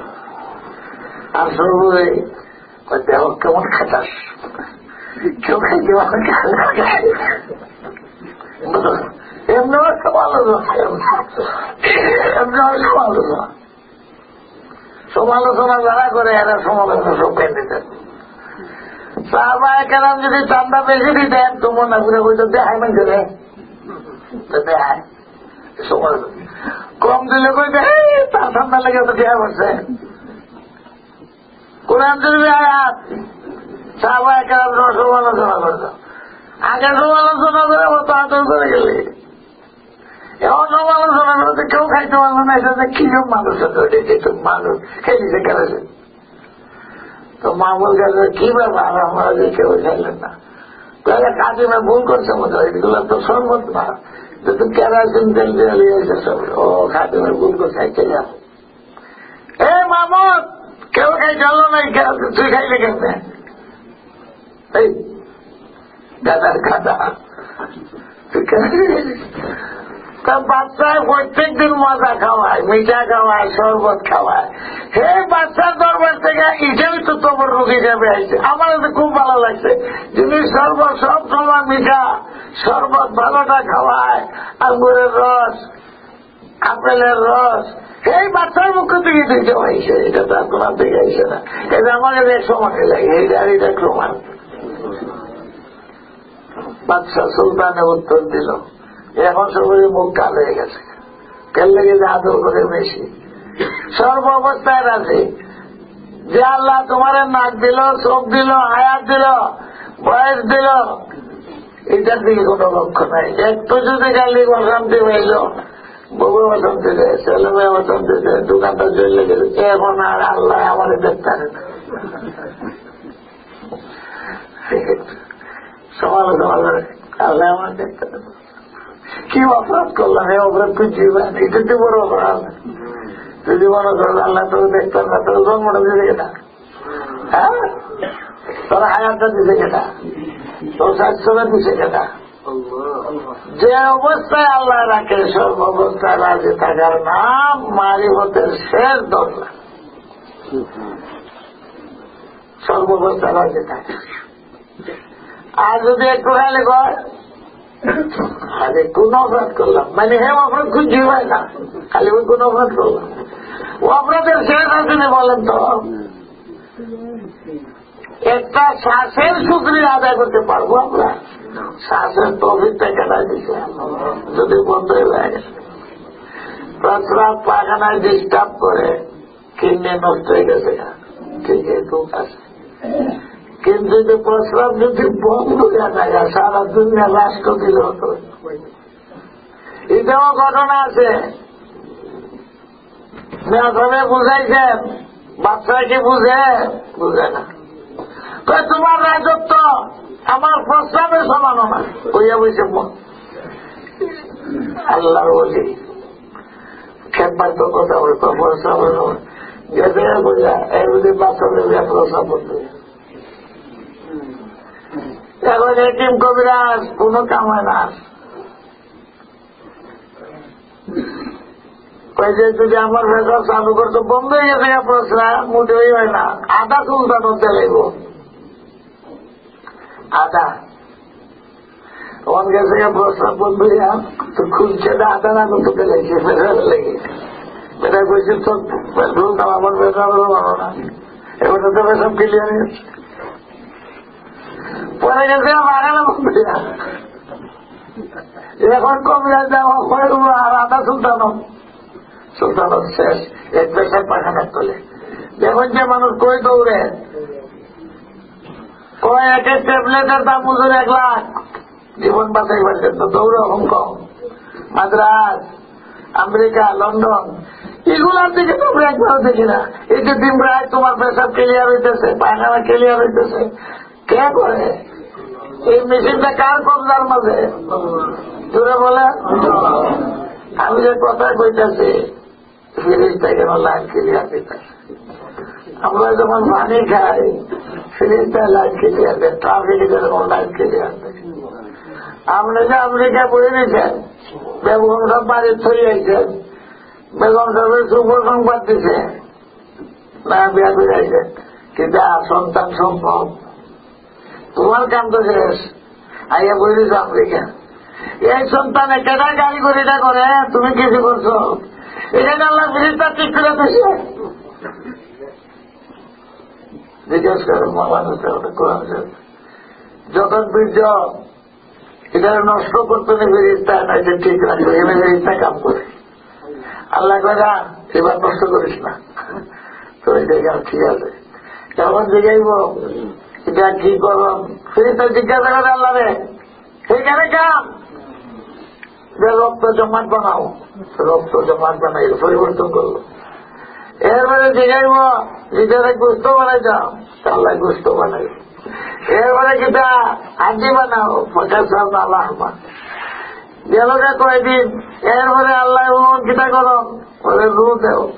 আর সর্বদাই কয়, "দেখো কেমন খাটাস, কেউ খাইতে পারে না।" এমনি একটা ভালো না, এমনি একটা ভালো না। সমালোচনা যারা করে, এরা সমালোচনা সব ক্যান্ডিডেট। সাহাবায়ে কেরাম যদি চান্দা বেশি দিতেন, তো মনে করে বলতো, "দেখাই মানছে রে, তো দেখায়।" সমালোচনা কম দিলে কই, "এই, তার ঠান্ডা লেগে তো দেওয়া হচ্ছে।" কোরআন শরীফের আয়াত, সাহাবায়ে কেরাম সমালোচনা করতো। আগে সমালোচনা করে, ও তো আদর করে গেলে। এখন সমালোচনা করে তো কেউ খাইতে পারলো না, এটা যে কি সব মানুষ আছে, ওটা যে তো মানুষ খেয়ে দিতে কেন? তো মাহমুদ গজনবী, "কি ব্যাপার, আমরা যে কেউ খাইলেন না?" তাহলে খাদিমে ভুল করছে মনে হয়, এগুলো তো শরবত না, এটা তো কেরোসিন তেল দিয়ে নিয়ে এসে সব। "ও, খাদিমে ভুল করছে, আচ্ছা যাও।" এ মাহমুদ, কেউ খাই চলো নাই, কেউ তুই খাইলে কেমনে? এই গাধার গাধা, তুই কেন খাইলি? তা বাচ্চায় প্রত্যেক দিন মজা খাওয়ায়, মিঠা খাওয়ায়, শরবত খাওয়ায়। হে বাচ্চার দরবার থেকে হিসাবে তো তবররুক হিসাবে আইছে। আমার তো খুব ভালো লাগছে। যিনি শরবত সব সময় মিঠা, শরবত ভালোটা খাওয়ায়, আঙ্গুরের রস, আপেলের রস, এই বাচ্চার মুখ থেকে তুই জমাইছে, এটা তো আর তোমার থেকে আইছে না। এটা আমার কাছে একশো মাঠে লাগে, এইটা আর এটা একশো মাঠ। বাদশা সুলতানে উত্তর দিল, এখন সবাই মুখ কাল হয়ে গেছে, কেন লেগে যে আদর করে বেশি। সর্ব অবস্থায় রাজি, যে আল্লাহ তোমার নাক দিল, চোখ দিল, হায়াত দিল, বয়স দিল, এটার দিকে কোনো লক্ষ্য নাই। একটু যদি খালি অশান্তি হইল, বউ অশান্তি দেয়, ছেলে মেয়ে অশান্তি দেয়, দোকানটা চলে গেলে, এখন আর আল্লাহ আমারে দেখতে পারে না। সমালোচনা করে, আল্লাহ আমারে দেখতে পারে না। কি অপরাধ করলাম? এই অপরাধ তো জীবন, এটা তো বড় অপরাধ। যদি মনে করেন আল্লাহ তো দেখতাম না, তাহলে জন্মটা দিতে কেনা? হ্যাঁ? তোর হায়াতটা দিতে কেনা? তোর স্বাস্থ্যটা দিতে কেনা? যে অবস্থায় আল্লাহ রাখে, সর্ব অবস্থায় রাজি থাকার নাম মারিফতের শেষ দরজা। সর্ব অবস্থায় রাজি থাকে। আর যদি একটু খালি কয়, আরে কোন অপরাধ করলাম, মানে হে অপরাধ খুঁজে পায় না, খালি ওই কোন অপরাধ করলাম, ও অপরাধের শেষ আছে নি বলেন তো? একটা শ্বাসের শুকরিয়া আদায় করতে পারবো আমরা? শ্বাসের তৌফিকটা কেনা দিছে? যদি বন্ধ হয়ে যায়, প্রস্রাব পায়খানায় ডিস্টার্ব করে, কিডনি নষ্ট হয়ে গেছে, ঠিক আছে, ঠিক আছে। কিন্তু যে প্রস্রাব যদি বন্ধ হয়ে যায়, সারা দুনিয়া রাষ্ট্র দিলে হতো। এটাও ঘটনা আছে। মেয়াদ সাহেব বুঝাইছেন, বাচ্চা কি বুঝে? বুঝে না। কয়, "তোমার রাজত্ব আমার প্রস্রাবের সমানও না।" কইয়া বলছে, ম-, আল্লাহর ওলি। খেপবার তো কথা বলে, তো প্রস্রাবের সমান। গেছে গা কইয়া, এই বুঝি বাচ্চা বলে প্রস্রাব করতে। এখন এতিম কবিরাজ, কোনো কাম হয় না। কয় যে যদি আমার পেশাব চালু করতো, বন্ধ হয়ে গেছে গা, প্রস্রাব মোটেই হয় না, আধা সুলতান হতে লাগবো, আধা। তখন গেছে গা প্রস্রাব বন্ধ হইয়া, তো খুলছে না, আধা না করতে লাগছে, পেশাব লেগে। বেটা কইছে, "তোর পেট্রোল দাম আমার পেশাব হলো ভালো না।" এবার তো পেশাব ক্লিয়ার হয়ে গেছে। পরে গেছে গা বাগানে বন্ধ হইয়া। এখন কবিরাজ দেওয়া হয়, ও আর আধা সুলতান। সুলতান শেষ, এক পেশাব পায়খানার তলে। দেখুন যে মানুষ কই দৌড়ে, কয় এক এক ট্যাবলেটের দাম হুজুর এক লাখ, জীবন বাঁচাইবার জন্য দৌড়ে হংকং, মাদ্রাজ, আমেরিকা, লন্ডন, এগুলার দিকে তো আমরা একবারও দেখি না। এই যে দিন রাত তোমার পেশাব ক্লিয়ার হইতেছে, পায়খানা ক্লিয়ার হইতেছে, কে করে? এই মেশিনটা কার কবজার মাঝে? জোরে বলে। আমি যে কথা কইতাছি, ফিরিস্তা কেন লাইন ক্লিয়ার দিতেছে? আমরা যখন পানি খাই, ফিরিস্তা লাইন ক্লিয়ার দেয়, ট্রাফিকে যেরকম লাইন ক্লিয়ার দেয়। আপনি যে আমেরিকা বই দিচ্ছেন, বেগম সাহেব বাড়ির থই আইছেন, বেগম সাহেবের শুভ সংবাদ দিছে, না বিয়া করে আইছেন, কিন্তু আর সন্তান সম্ভব? তোমার কাম তো শেষ, আইয়া বই দিছো আমেরিকা। এই সন্তানে কেনা গাড়ি করে এটা করে, তুমি কিছু করছো? এখানে আল্লাহ ফিরিস্তা ঠিক করে দিছে। জিজ্ঞেস করে মৌলানা সাহেব, কোরআন শরীফ। যখন বীর্য এটা নষ্ট করতে নেই ফিরিস্তা, না এটা ঠিক রাখবে, এখানে ফিরিস্তা কাম করে। আল্লাহ কয়, "না, এবার নষ্ট করিস না।" তো এটা কাম ঠিক আছে। যখন জিজ্ঞাসা, "এটা কি করলাম?" ফিরিস্তা জিজ্ঞাসা করে আল্লাহ রে, "এখানে কাম, যে রক্ত জমাট বানাও।" রক্ত জমাট বানাইল, পরিবর্তন করলো। এরপরে জিজ্ঞাসা, "ভিতরে গোস্ত বানাই দাও।" আল্লাহ গোস্ত বানাইল। এরপরে কিতা, হাড্ডি বানাও, ফাকাসাওনা লাহমা। গেল গা কয়দিন, এরপরে আল্লাহ বলুন, "কিতা করো?" বলে, "রুহ দেও।"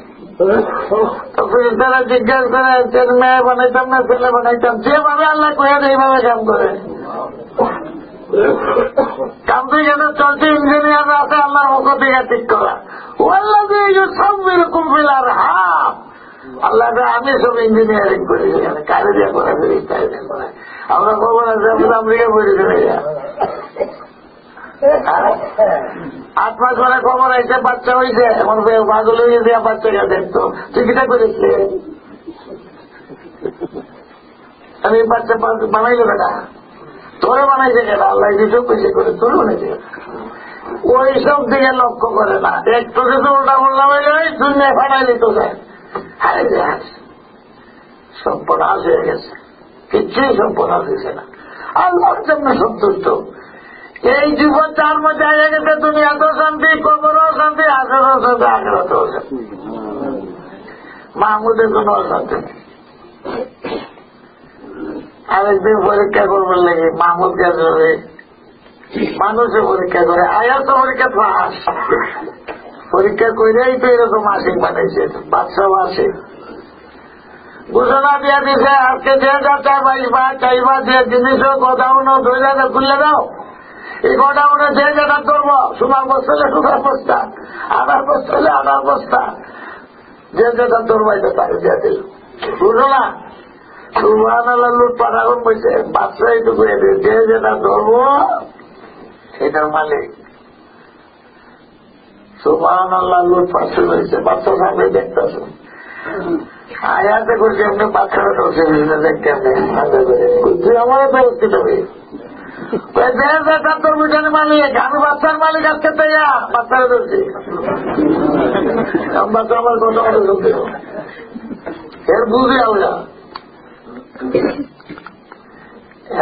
তো ফিরিস্তারা জিজ্ঞাসা করে, "একজন মেয়ে বানাইতাম না ছেলে বানাইতাম?" যেভাবে আল্লাহ কয়ে দেয়, এইভাবে কাম করে। কাম তো এখানে চলছে, ইঞ্জিনিয়ার আছে, আল্লাহর পক্ষ থেকে ঠিক করা। "হুয়াল্লাযী ইউসাব্বিরুকুম ফিল আরহাম।" আল্লাহ কয়, "আমি সব ইঞ্জিনিয়ারিং করি, এখানে কারে দিয়ে করা, ফিরিস্তায় দিয়ে করা।" আমরা খবর আছে, আমরা আমেরিকা বই দিতে পারি না। আট মাস পরে খবর আইছে, বাচ্চা হইছে, এখন বে-, পাগল হয়ে গেছে, বাচ্চা গেছে। তো তুই কিতা করেছিস? আমি বাচ্চা পা-, বানাইলো কেডা? তোরে বানাইছে কেডা? আল্লাহ কিছু কইছে করে, তোরে বানাইছে কেডা? ওই সব দিকে লক্ষ্য করে না। একটু কিছু উল্টা পাল্টা হইলে ওই দুনিয়া ফাটাই দিত যায়। আরে যা, সর্বনাশ হয়ে গেছে, কিচ্ছুই সর্বনাশ হয়েছে না। আল্লাহর জন্য সন্তুষ্ট। এই জীবন যার মধ্যে হয়ে গেছে, দুনিয়াতেও শান্তি, কবরও শান্তি, আখেরাতেও শান্তি, আখেরাতেও শান্তি। মাহমুদের কোনো অশান্তি নেই। আরেকদিন পরীক্ষা করবার লাগে, মাহমুদ গাজী মানুষে পরীক্ষা করে, আয়াত তো পরীক্ষা পাস। পরীক্ষা করেই তো এরকম আশিক বানাইছে, বাদশাহ আশিক। ঘোষণা দিয়ে দিছে, আজকে যে যা চাইবা, চাইবা যে জিনিসও গোডাউনও ধরে না খুলে দাও। এই গোডাউনে যে যেটা ধরবো, সোনার বস্তা হলে সোনার বস্তা, আনার বস্তা হলে আনার বস্তা, যে যেটা ধরবো এটা তাকে দিয়ে দিল। বুঝো না? সুবহানাল্লাহ, লুটপাট আরম্ভ হয়েছে। বাদশাহ এইটুকু এদের যে যেটা ধরবো, এটার মালিক। সুবহানাল্লাহ, লুটপাট শুরু হয়েছে। বাদশাহ সামনে দেখতেছে। আয়াতে করছে, এমনি বাচ্চারা করছে, বিভিন্ন দেখতে আপনি। তুই আমার তো উচিত হবে। তো যে যেটা তোর বুঝানি মালিক, আমি বাচ্চার মালিক আজকে তো ইয়া, বাচ্চারা ধরছি। আমি বাচ্চা আমার কথা মতো শুনতে হবে। এর বুঝে আমরা।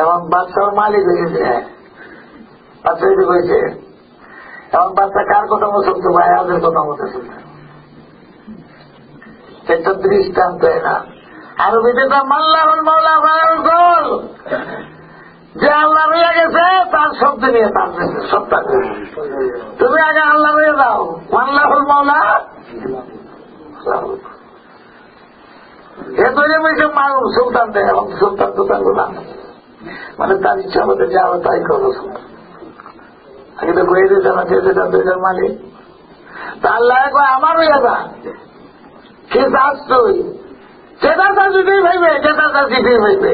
এবং বাচ্চার মালিক হয়ে গেছে। বাচ্চা যদি হয়েছে, এখন বাচ্চা কার কথা মতো চলতে পারে? আয়াতের কথা মতো চলতে। এটা দৃষ্টান্ত এরা। আরবিতে তো মাল্লাহুল মাওলা ফালাহুল কুল। যে আল্লাহ রয়ে গেছে, তার সব দুনিয়া তার কাছে, সব তার কাছে। তুমি আগে আল্লাহ রয়ে যাও, মাল্লাহুল মাওলা। এ তৈরি হয়েছে মাল সুলতান দেয়, এখন সুলতান সুলতান গুলা, মানে, তার ইচ্ছা মতো যা হবে তাই করবো। আগে তো কয়ে দিয়েছে না, যে যেটা দুইটার মালিক। তা আল্লাহ কয়, "আমার হইয়া যা, কি চাস তুই? যেটা চাস দুটোই পাইবে, যেটা চাস দুটোই পাইবে।"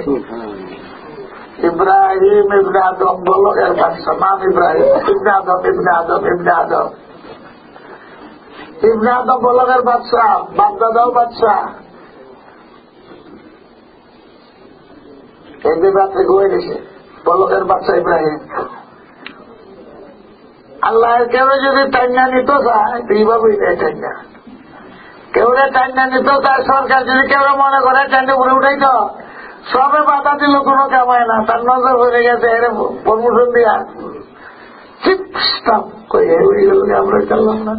ইব্রাহিম ইবনে আদম বলকের বাদশা, নাম ইব্রাহিম, ইবনে আদম, ইবনে আদম, ইবনে আদম। ইবনে আদম বলকের বাদশা, বাপদাদাও বাদশা। একদিন রাত্রে ঘুমিয়ে গেছে বলকের বাদশা ইব্রাহিম। আল্লাহ কেউ যদি টাইনা নিত চায়, তো এইভাবেই নেয় টাইনা। কেউরে টাইনা নিত চায় সরকার, যদি কেউ মনে করে টাইনা উপরে উঠাইতো, সবে বাধা দিল, কোনো কামায় না, তার নজর হয়ে গেছে, এর প্রমোশন দিয়া চিপ স্টাপ করে উড়ে গেল, আমরা চললাম না।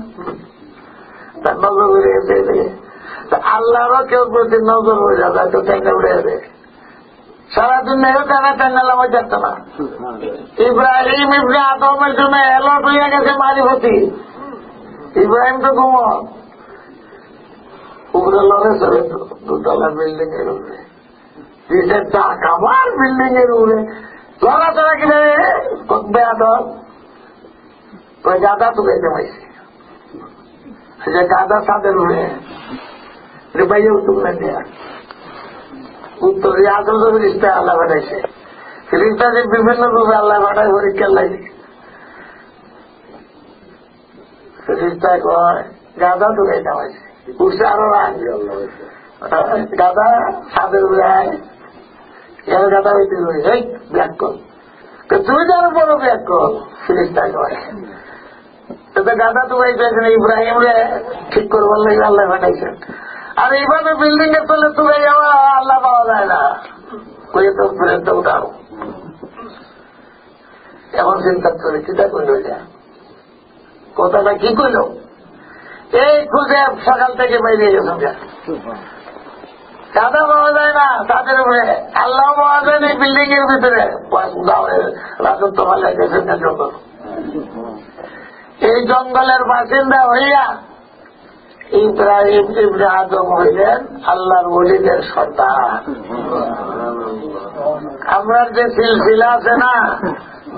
তার নজর হয়ে গেছে এদিকে। তা আল্লাহরও কেউ প্রতি নজর হয়ে যায়, তো টাইনা উড়ে যাবে। সারা দুনিয়ায় টানা টানা লামাই যাচ্ছে না। ইব্রাহিম ইবনে আদমের জন্য অ্যালার্ট হয়ে গেছে মারিফতি। ইব্রাহিম তো ঘুমো, উপরে লড়ে চড়ে, দুতলা বিল্ডিং এর উপরে। দিছে ডাক, আমার বিল্ডিং এর উপরে লড়াচড়া কি রে? বেয়াদব। ওই গাধা তো গাইতে পাইছে। আচ্ছা, গাধা ছাদের উপরে। রে ভাই, উত্তর না দেয়া। উত্তর, এই আঠারোশো ফিরিস্তা আল্লাহ পাঠাইছে। ফিরিস্তা যে বিভিন্ন রূপে আল্লাহ পাঠায়, পরীক্ষার লাগে। ফিরিস্তা কয়, গাধা তো গাইতে পাইছে। উঠছে আরো রাগ। গাধা ছাদের উপরে আয়। এর গাধা হইতে হবে, এই ব্যাক কর। তো তুই তো আরো বড় ব্যাক কর, ফিরিস্তা কয়। তো তো গাধা তো ভাই পেয়েছেন, ইব্রাহিম রে ঠিক করবার লাগে আল্লাহ পাঠাইছেন। আর এইভাবে বিল্ডিং এর তলে তুলে যাওয়া আল্লাহ পাওয়া যায় না। কই তো ফেরত উঠাও। এখন চিন্তা করে, চিন্তা করলো যে কথাটা কি কইল? এই খুঁজে সকাল থেকে বাইরে গেছেন যা। চাঁদা পাওয়া যায় না তাদের উপরে, আল্লাহ পাওয়া যায় না এই বিল্ডিং এর ভিতরে। গাঁওয়ের রাজত্ব ভালো গেছে না জঙ্গল। এই জঙ্গলের বাসিন্দা হইয়া ইব্রাহিম ইবনে আদম হইলেন আল্লাহর ওলিদের সর্দার। আমরা যে সিলসিলা আছে না,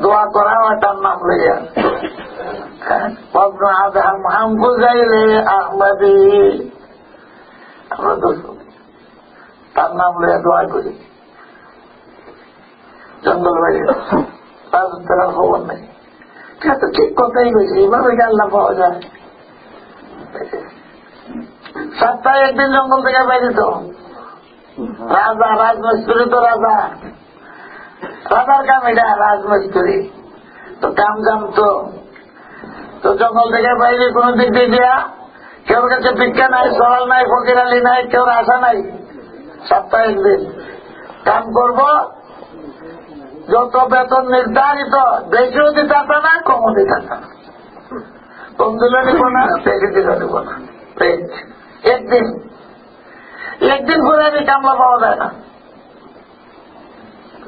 দোয়া করা হয় তার নাম লইয়া। ওয়াবনু আদহাম হাম বুঝাইলে আহমদি। আমরা তো তার নাম লইয়া দোয়া করি। জঙ্গল বাড়ি, তার, তার খবর নেই। তো ঠিক কথাই কইছি, এইভাবে কি আল্লাহ পাওয়া যায়? সপ্তাহে একদিন জঙ্গল থেকে বাইরে তো রাজা, রাজমিস্ত্রি তো রাজা, রাজার কাম এটা, রাজমিস্ত্রি তো কাম জানতো। তো জঙ্গল থেকে বাইরে কোনো দিক দিয়ে দিয়া, কেউর কাছে ভিক্ষা নাই, সওয়াল নাই, ফকির আলী নাই, কেউর আশা নাই। সপ্তাহে একদিন কাম করব, যত বেতন নির্ধারিত, বেশিও দিতে পারবে না, কমও দিতে পারবে না। কম দিলে নিব না, বেশি দিলে নিব না। এই একদিন, একদিন পরে আমি কামলা পাওয়া যায় না।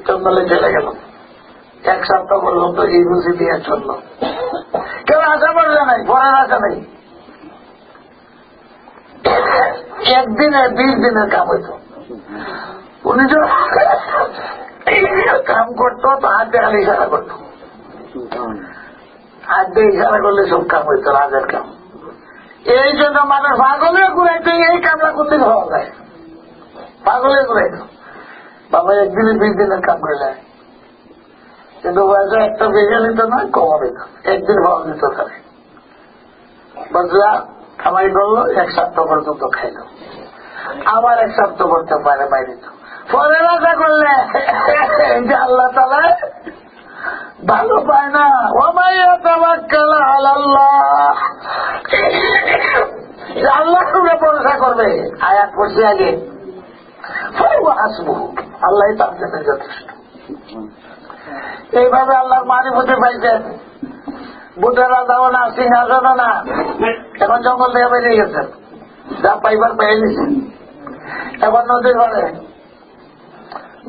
জঙ্গলে চলে গেল, এক সপ্তাহ পর্যন্ত এই রুজি দিয়ে চলল। কেউ আশা করবে নাই, পরের আশা নেই। একদিনে বিশ দিনের কাম হইতো। উনি যখন কাম করতো, তো হাতে খালি ইশারা করতো, হাতে ইশারা করলে সব কাম হইতো, রাজার কাম। এই জন্য মানুষ পাগলে ঘুরাইতো, এই কামলা করতে পাওয়া যায়, পাগলে ঘুরাইতো। বাবা একদিনে বিশ দিনের কাম করে নেয়, কিন্তু পয়সা একটা বেশি নিত না, কম নিত, একদিন পাওয়া যেত তারে। বুঝলা? কামাই করলো, এক সপ্তাহ পর্যন্ত খাইলো, আবার এক সপ্তাহ করতে পারে বাইরে তো। পরে রাজা করলে যে আল্লাহ তাআলা ভালো পায় না। ওয়া মান ইয়াতাওয়াক্কাল আলাল্লাহ, যে আল্লাহর উপরে ভরসা করবে, আয়াত পড়ছি আগে, ফাহুয়া হাসবুহু, আল্লাহই তার জন্য যথেষ্ট। এইভাবে আল্লাহর মারিফতে পাইছেন। ভূতের রাজাও না, সিংহাসনও না, এখন জঙ্গল থেকে বেরিয়ে গেছেন, যা পাইবার পাইয়ে নিছেন। এখন নদীর পাড়ে,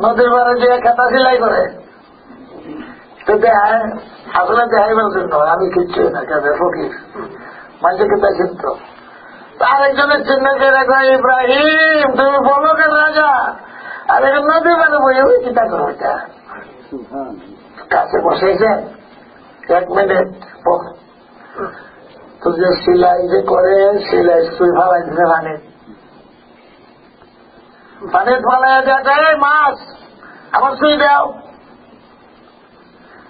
নদীর পাড়ে যে খেতা সিলাই করে, তো দেখায়, আসলে দেখাইবার জন্য, আমি কিচ্ছু না, কেন ফকির, মানুষের খেতা চিনতো। তো আরেকজনের চিহ্ন কে দেখো, "ইব্রাহিম, তুমি বলো কেন রাজা?" আর এখন নদীর পাড়ে বইয়ে ওই কিতা করো এটা? কাছে বসেছেন, এক মিনিট পর। তো যে সিলাই যে করে, সিলাই সুই ফালাই দিছে পানি। পানি ফালাই দেয়, "এই মাছ, আমার সুই দাও।"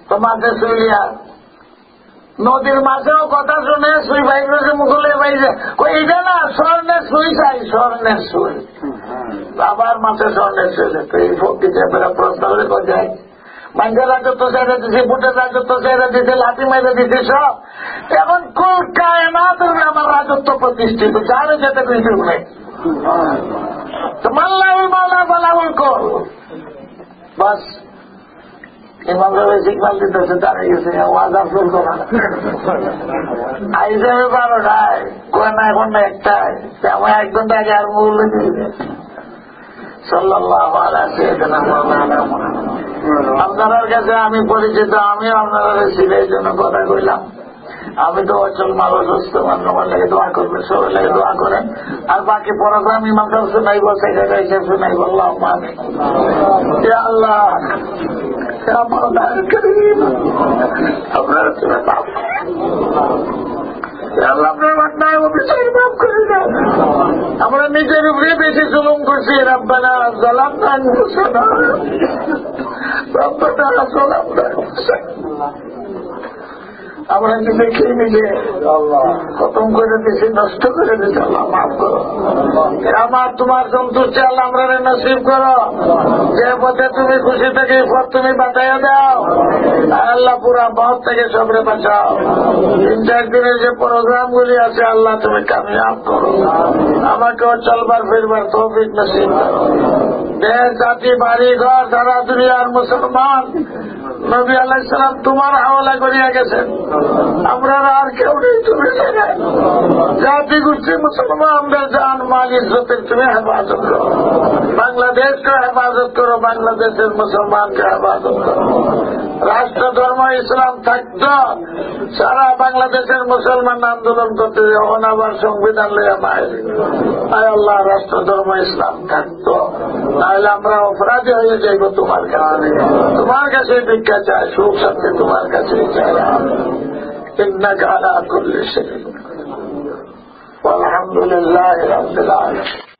তো মাছে সুই লিয়া নদীর মাছেও কথা শুনে, সুই বাইর করেছে, মুখ লইয়া বাইরে। কই, "এটা না, স্বর্ণের সুই চাই, স্বর্ণের সুই।" আবার মাছে স্বর্ণের সুই দেয়। তো এই ফকির সাহেবেরা প্রস্তাব রেখে যায়, "মানুষের রাজত্ব ছেড়ে দিছি, ভূতের রাজত্ব ছেড়ে দিছি, লাথি মেরে দিছি সব। এখন কুল কায়নাতের উপরে আমার রাজত্ব প্রতিষ্ঠিত, যারে যেতে কইতে হবে।" তো মাল্লাহুল মাওলা ফালাহুল কুল। বাস, ইমাম সাহেব সিগন্যাল দিতেছে, দাঁড়াই গেছে, ওয়াজ আর শুনতো না। আইসে আমি বারোটায়, কয় না এখন না একটায়, তে আমি এক ঘন্টা আগে আর বলে দিই। সাল্লাল্লাহু আলা সাইয়্যিদিনা মাওলানা মুহাম্মদ। আপনারার কাছে আমি পরিচিত, আমিও আপনারারে চিনি, এই জন্য কথা কইলাম। আমি তো অচল মানুষ, অসুস্থ মানুষ, আমার লাগি দোয়া করবেন, সবার লাগি দোয়া করেন। আর বাকি প্রোগ্রাম ইমাম সাহেব শুনাইব, সেক্রেটারি সাহেব শুনাইব। আল্লাহুম্মা আমিন। ইয়া আল্লাহ, ইয়া মাওলানা করিম, আপনারা তুমি মাফ করুন। ইয়া আল্লাহ, আপনার অন্যায় অবিচার মাফ করে দেন। আমরা নিজের উপরে বেশি জুলুম করছি। রাব্বানা যালামনা আনফুসানা। রাব্বানা যালামনা আনফুসানা। আমরা নিজেকে নিজে খতম করে দিছি, নষ্ট করে দিছি। আল্লাহ মাফ করো। আমার তোমার সন্তুষ্টি আল্লাহ আমরারে নসিব করো। যে পথে তুমি খুশি থাকো, এই পথ তুমি বাতাইয়া দাও। আল্লাহ, পুরা মউত থেকে সবরে বাঁচাও। তিন চার দিনের যে প্রোগ্রামগুলি আছে, আল্লাহ তুমি কামিয়াব করো। আমাকেও চলবার ফিরবার তৌফিক নসিব করো। দেশ, জাতি, বাড়ি, ঘর, সারা দুনিয়ার মুসলমান নবী আলাইহিস সালাম তোমার হাওলা করিয়া গেছেন। আমরা আর কেউ নেই, তুমি ছাড়া। জাতি গোষ্ঠী মুসলমানদের জান, মাল, ইজ্জতের তুমি হেফাজত করো। বাংলাদেশকে হেফাজত করো, বাংলাদেশের মুসলমানকে হেফাজত করো। রাষ্ট্র ধর্ম ইসলাম থাকতো, সারা বাংলাদেশের মুসলমান আন্দোলন করতে, এখন আবার সংবিধান লইয়া বাইরে। আয় আল্লাহ, রাষ্ট্র ধর্ম ইসলাম থাকতো, নাহলে আমরা অপরাধী হয়ে যাইব তোমার কাছে। তোমার কাছে ভিক্ষা চাই, সুখ শান্তি তোমার কাছে চাই। ইন্নাকা আলা কুল্লি শাইইন। ওয়ালহামদুলিল্লাহি রাব্বিল আলামিন।